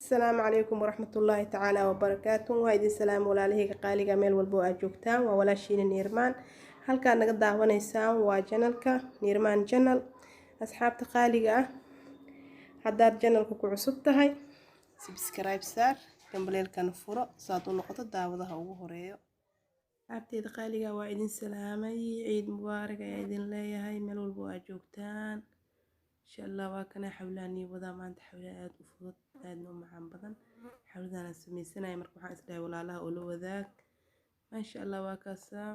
Asalaamu calaykum waraxmatullaahi tacaala wabarakaatu. Waa idin salaam walaalahayga qaaliga, meel walbo aad joogtaan. Waa walaashiina Niirmaan. Halkaad naga daawanaysaan waa channelka Niirmaan Channel. Asxaabta qaaliga ah, haddaad channelka ku cusub tahay, subscribe saar, gambaleelkana furo saad u noqoto daawadaha ugu horeeyo. Asxaabteeda qaaliga, waa idin salaamay. Ciid mubaarak ayaa idin leeyahay meel walbo aad joogtaan, insha Allah. Waa kana xawlaan iyo wadaa maanta, xawla aada u fudud, aadna u macaan badan. Xawladaan sameysanaya marka waxaan isdhahay walaalaha oo la wadaag. Maasha Allah, waa kaasaa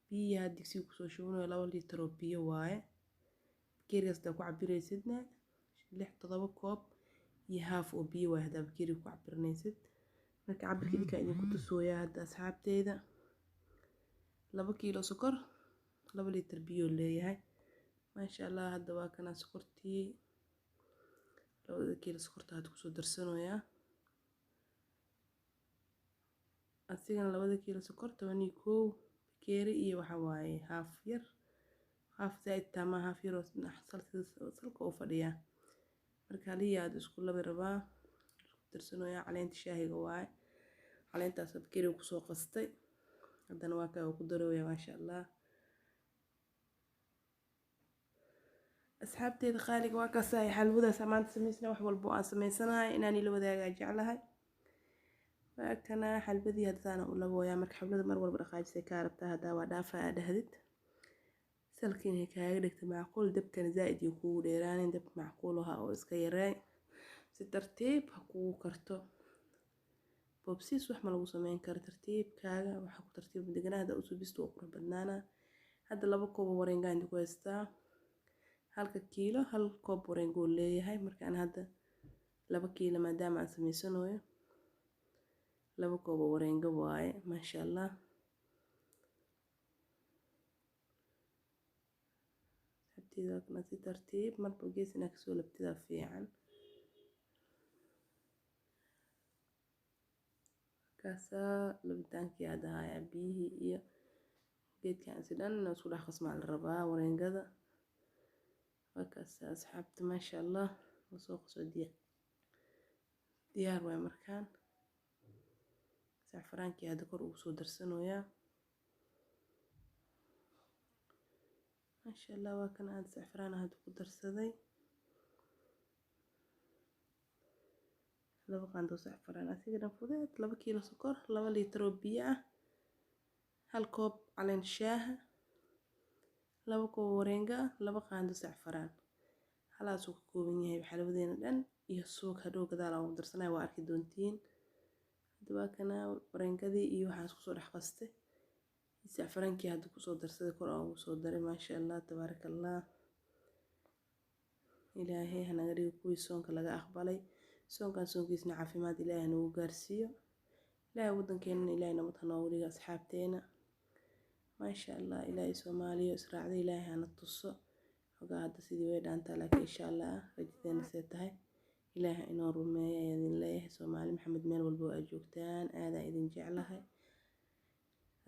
biyaha digsiga kusoo shubanayo, 2 liitar oo biyo waaye. Bakeerigaas hadaa ku cabiraysidna, 6 7 koob iyo haaf oo biyo waaye hadaa bakeeriga ku cabirinaysid. Marka cabirka idinkaa idinku tusooyaa hadda, asxaabteyda. 2 kiilo sokor 2 liitar biyo leeyahay, maasha Allah. Hadda waa kanaa sokortii, 2da kiilo sokorta hadda kusoo darsanayaa. Asigana 2da kiilo sokor 11 bakeeri iyo waxa waaye haaf yar, haaf zaaid taamaa, haaf yar oo salka u fadhiyaa. Marka halihii aad isku labi rabaa, isku darsanayaa. Caleenta shaahiga waaye, caleentaas bakeeriga kusoo qastay. Haddana waa kaa ku darooya, maasha Allah. Asxaabteeda qaaliga, waa kaasay xalwadaas maanta samaysana. Wax walbo aan samaysanahay inaan ila wadaagaa jeclahay. Waa kana xalwadii, haddaana u labooyaa. Marka xalwada mar walba dhaqaajisay kaa rabtaa. Haddaa waa dhaafa aa dhahdid, salka inay kaaga dhigto macquul, dabkana zaa'id iyo kugu dheeraanin, dab macquul aha oo iska yareey, si tartiib ha kugu karto. Boobsiis wax ma lagu sameyn karo, tartiibkaaga waxa ku tartiib deganaa hadda usubisto waa qurux badnaana. Hadda 2 koob oo wareengaa inta ku haystaa. Halka kiilo 1 koob wareenguu leeyahay. Markaan hadda 2 kiilo maadaama aan sameysanayo, 2 koob oo wareenga waaye, maasha Allah. Xabtida waa si tartiib, marba gees inaa kasoo labtidaa fiican. Kaasaa labitaankii hadda hayaa, biyihii iyo geedkan si dhan isku dhex qasmaa la rabaa wareengada. Waa kaasa asxaabta, maasha Allah. Lasoo qaso, diyaar waay. Markaan sacfaraankii hadda kor ugu soo darsanayaa, maasha Allah. Waa kana aad sacfaraan hadda ku darsaday, 2 qaando sacfaraan. Asiga dhan fudeed: 2 kiilo sokor, 2 liitar oo biyo ah, 1 koob caleen shaaha, 2 koob wareenga ah, 2 qaando sacfaraan. Halaasuu ka kooban yahay xalwadeena dhan iyo suug hadhow gadaal aan ugu darsanaya, waa arki doontiin. Hadda waa kana wareengadii iyo waxaan isku soo dhex qastay, sacfaraankii hadda kusoo darsaday, kor aan ugu soo daray. Maasha Allah, tabaaraka Allah. Ilaahay hanaga dhigo kuwii soonka laga aqbalay. Soonkan soonkiisna caafimaad Ilaahay hanagu gaarsiiyo. Ilaahay waddankeenana Ilaahay nabad ha noogu dhigo, asxaabteena, maasha Allah. Ilaahay Soomaaliya israacda Ilaahay hana tuso. Xogaa hadda sidii way dhaantaa, laakiin insha Allah rajadeena see tahay Ilaahay inoo rumeeyo ayaa idin leeyahay. Soomaali Maxamed meel walbo aad joogtaan, aadaan idin jeclahay,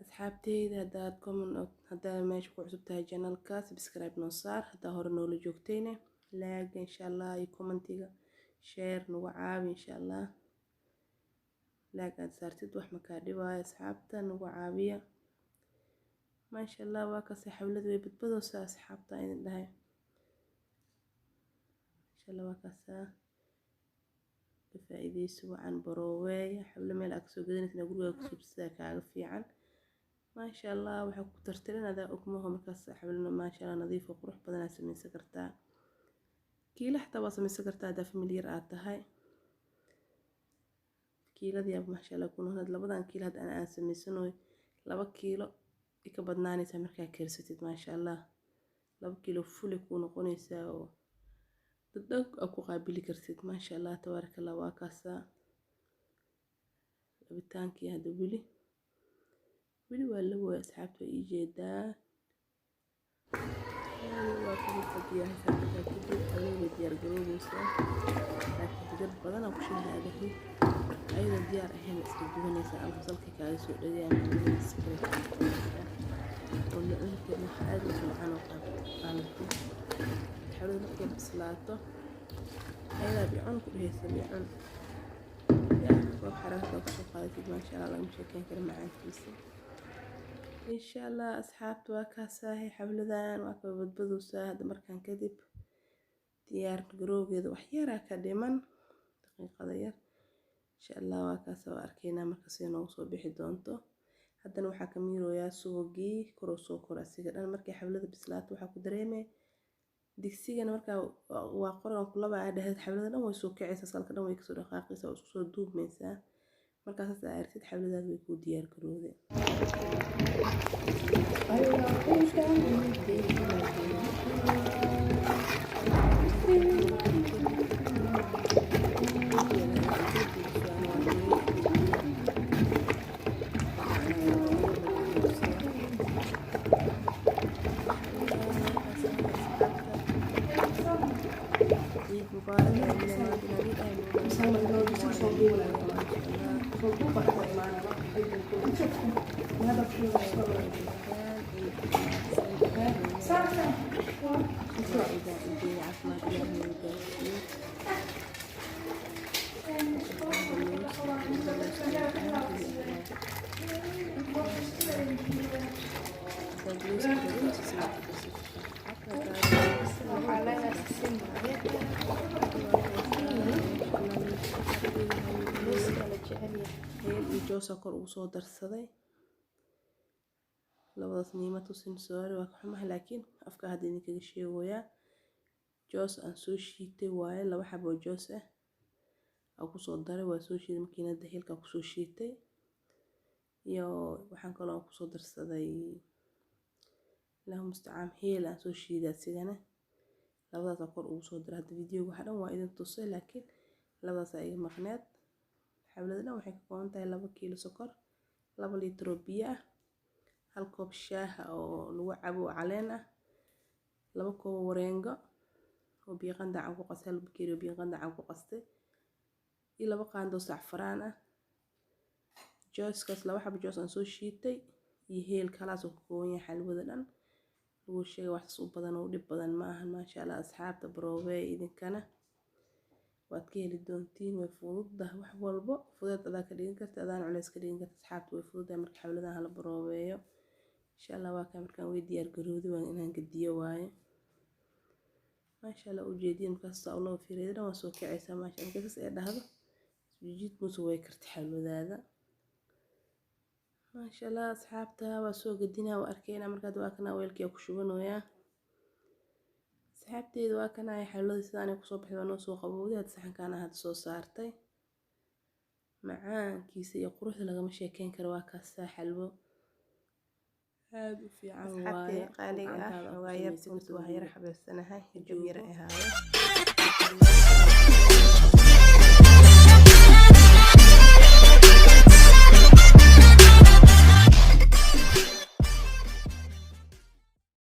asxaabteyda. Haddaad comment, haddaad meesha ku cusub tahay channelka, subscribe noo saar. Haddaa hore noola joogtayna, like insha Allah iyo commentiga, share nagu caawi, insha Allah. Like aad saartid wax makaa dhibaayo, asxaabta nagu caawiya, maasha Allah. Waa kaasay xawlada, way badbadoosaa, asxaabta idin dhahay, maasha Allah. Waa kaasaa, ka faa'iidaysi wacan, barooweeya. Xawlo meel aad kasoo gadanaysa, gurigaa kusoo bisadaa kaaga fiican, maasha Allah. Waxaa ku tartirin adaa ogmaho. Markaas xawlana, maasha Allah, nadiif oo qurux badan aad samaysan kartaa. Kiila xataa waa samaysan kartaa haddaa familiyar aad tahay. Kiiladii maasha Allah ku noqon. Labadan kiilo hadda ana aan samaysanayo, 2 kiilo ka badnaanaysaa markaa karsatid, maasha Allah. 2 kiilo fule kuu noqonaysaa oo dad dhan aa ku qaabili kartid, maasha Allah, tabaaraka Allah. Waa kaasaa labitaankii. Hadda weli weli waa la wooya, asxaabta, waa ii jeedaa, waa kugu fadhiyaa xisaabta kadib. Xawlada way diyaar garoobeysaa, laakiin jigad badan aa ku shubnaadahay. Ayadoo diyaar ahayn iska duwanaysaa ama salka kaaga soo dhagayaan, xawlada iska noqonaysaa oo la cuni karin. Wax aad u macaan oo qaadatay xawlada markay bislaato. Ayadaa bicun ku dhehaysa bicun. Yaa koob xaraarta kusoo qaadatid, maasha Allah, lagama sheekeyn karo macaankiisa. Insha Allah asxaabta, waa kaasaahay xafladan, waa ka badbadowsaa hadda. Markaan kadib diyaar garowgeeda wax yaraa ka dhiman, daqiiqada yar insha Allah. Waa kaas, waa arkeynaa marka sida noogu soo bixi doonto. Haddana waxaa ka miirooyaa subagii koroo soo koro asiga dhan. Markay xaflada bislaato waxaa ku dareemay digsigana markaa waa qoran kulaba aa dhahayd, xaflada dhan way soo kacaysaa, salka dhan way kasoo dhaqaaqaysaa, waa isku soo duubmaysaa. Markaa saas aa aragtid, xafladaada way kuu diyaar garowday. Ciid mubaarak. Heel iyo joosa kor ugu soo darsaday labadaas niima tusin, sorry, waa ka xumahay, laakiin afka hadda idinkaga sheegoyaa. Joos aan soo shiitay waaye, laba xabo oo joos ah aan kusoo daray, waa soo shiiday makiinada, heelka kusoo shiitay. Iyo waxaan kaloo kusoo darsaday, Allahu mustacaan, heel aan soo shiiday asigana. Labadaas kor ugu soo daray. Hadda videoga waxa dhan waa idin tusay, laakiin labadaas aa iga maqneed. Xaflada dhan waxay ka kooban tahay 2 kiilo sokor, 2 litir oo biyo ah, hal koob shaaha oo lagu cabo oo caleen ah, 2 koob oo wareengo oo biyo qandac aan ku qastay, hal bakeeri oo biyo qandac aan ku qastay, iyo 2 qaando oo sacfaraan ah, jooskaas laba xabo joos aan soo shiitay, iyo heel kalaas oo ka kooban yahay xalwada dhan lagu sheegay. Waxsaas u badan oo dhib badan ma ahan. Maasha Allah asxaabta, baroobee idinkana waad ka heli doontiin. Way fududahay, wax walbo fudeed adaa ka dhigan karta, adaan culeys ka dhigan karta. Asxaabta, way fududahay. Marka xafladahan hala baroobeeyo insha Allah. Waa kaa, markaan way diyaar garowday, waa inaan gediyo waaye. Maasha Allah, ujeediin markaas saa ulaba fiiriyay dhan waa soo kacaysaa. Maasha Allah, markaas ay dhahdo jiid musu way karta xalwadaada. Maasha Allah asxaabta, waa soo gedinaa, waa arkeynaa. Markaad waa kana weelkii ku shubanayaa. Asxaabteeda, waa kana xalwadii sidaan kusoo baxday, waa noo soo qabowday. Hadda saxankaana hadda soo saartay, macaankiisa iyo quruxda lagama sheekeyn karo. Waa kaasaa, xalwo aad u fiican waaye. Asxaabteyda qaaliga ah, waa yar runtii, waa yar xabeebsanahay, hijab yar ahaayo.